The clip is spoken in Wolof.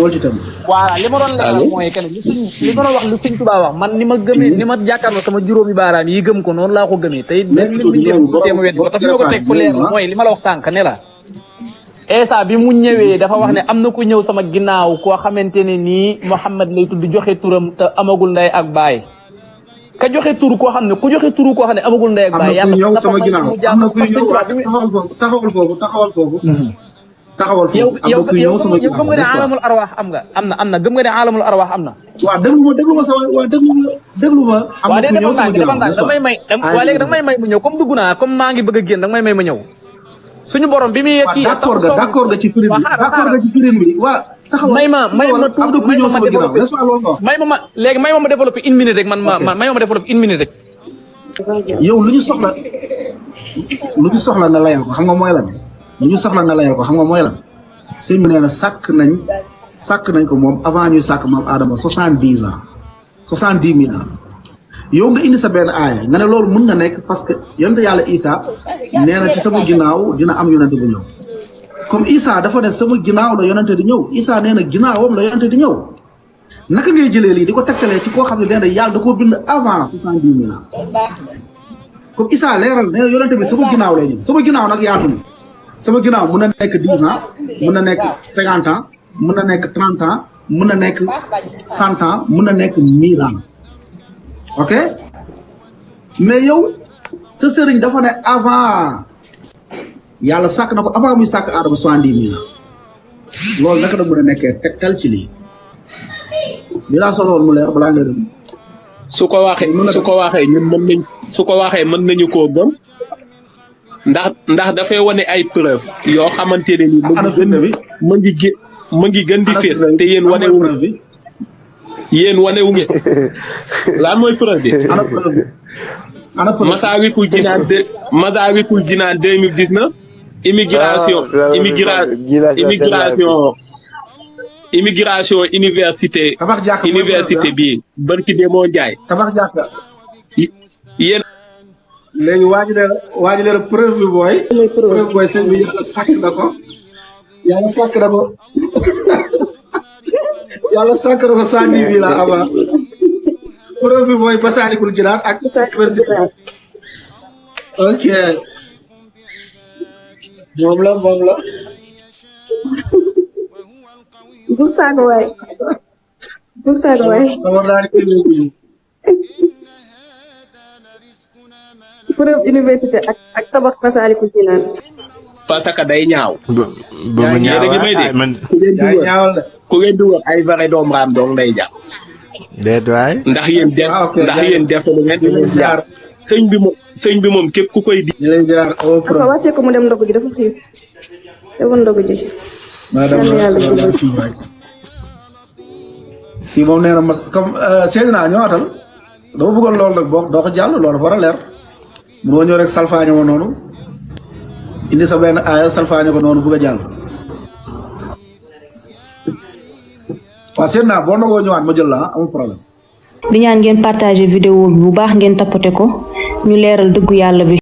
wol ci tam voilà li ma doon leeral mooy que li ma doon wax lu Sëñ Tuubaa wax man ni ma gëmee ni ma jàkkaarloo sama juróomi baaraam yi gëm ko noonu laa ko gëmee te it benn mi def ko téema wet ko te fi ma ko teg fu leer la mooy li ma la wax sànq ne la Esa bi mu ñëwee dafa wax ne am na ku ñëw sama ginnaaw koo xamante ne nii Muhammad lay tudd joxe turam te amagul ndey ak baay ka joxe tur koo xam ne ku joxe turu koo xam ne amagul ndey ak baay yàlla ñëw sama ginnaaw am na ku ñëw taxawal foofu yow gëm nga ne alamul arwaax am na gëm nga ne alamul arwaax am na waaw déglu ma am na ku ñëw sama ginnaaw waaw léegi danga may may mu ñëw comme dugg naa comme maa ngi bëgg a génn danga may may ma ñëw suñu borom bi muy kii d'accord nga ci firim bi waaw taxawal may ma tuuti ku ñëw sama ginnaaw n'est-ce pas loolu may ma développer une minute rek may ma développer une minute rek yow lu ñu soxla nga layal ko xam nga mooy lan lu ñu soxla nga layal ko xam nga mooy lan sëñ bi nee na sàkk nañ ko moom avant ñuy sàkk maam Adama 70 ans 70 000 ans yow nga indi sa benn aaya nga ne loolu mun na nekk parce que yonent yàlla Isa nee na ci sama ginnaaw dina am yonente bu ñëw comme Isa dafa ne sama ginnaaw la yonente di ñëw Isa nee na ginnaawam la yonente di ñëw naka ngay jëlee lii di ko tegtalee ci koo xam ne nee na yàlla da koo bind avant 70 000 ans comme Isa leeral nee na yonente bi sama ginnaaw lay ñëw sama ginnaaw nag yaatu na sama ginnaaw mun na nekk 10 ans mun na nekk 50 ans mun na nekk 30 ans mun na nekk 100 ans mun na nekk 1000 ans ok mais yow sa sëriñ dafa ne avant yàlla sàkk na ko avant muy sàkk Adama 70 000 ans loolu naka la mën a nekkee tegtal ci lii li laa soxla mu leer balaa nga dem. su ko waxee mën nañu koo gëm ndax dafay wane ay preuve yoo xamante ne ni mu ngi gën di fees te yéen wane wu ngeen lan mooy preuve bi. Masaalikul Jinaan 2019 immigration université bii barki Demba Ndiaye. tabax jàkka. yéen. léegi waaj leen preuve bi booy. preuve booy sëñ bi yàlla sàkk na ko. yàlla sàkk na ko 110 000 ans avant. preuve bi mooy Masaalikul Jinaan ak université. ok. moom la. bu saaga waay. preuve université ak tabax Masaalikul Jinaan. parce que day ñaaw. ba mu ñaaw ku ngeen di wër ay vrai doomu raam dong day jàpp. déet waay. ndax yéen def lu ngeen di jaar. sëñ bi moom képp ku koy di. ñu leen jaar au pro. wàccee ko mu dem ndogu ji dafa xiif. demoon ndogu ji. kii moom nee na ma comme Seydina ñëwaatal dama bëggoon loolu nag boo doo ko jàll loolu dafa war a leer bu ma ñëw rek salfaañe ma noonu indi sa benn aaya salfaañe ko noonu bëgg a jàll. waaw Seydina boo ndogoo ñëwaat ma jël la amul problème. di ñaan ngeen partager vidéo bi bu baax ngeen tapoter ko ñu leeral dëggu yàlla bi.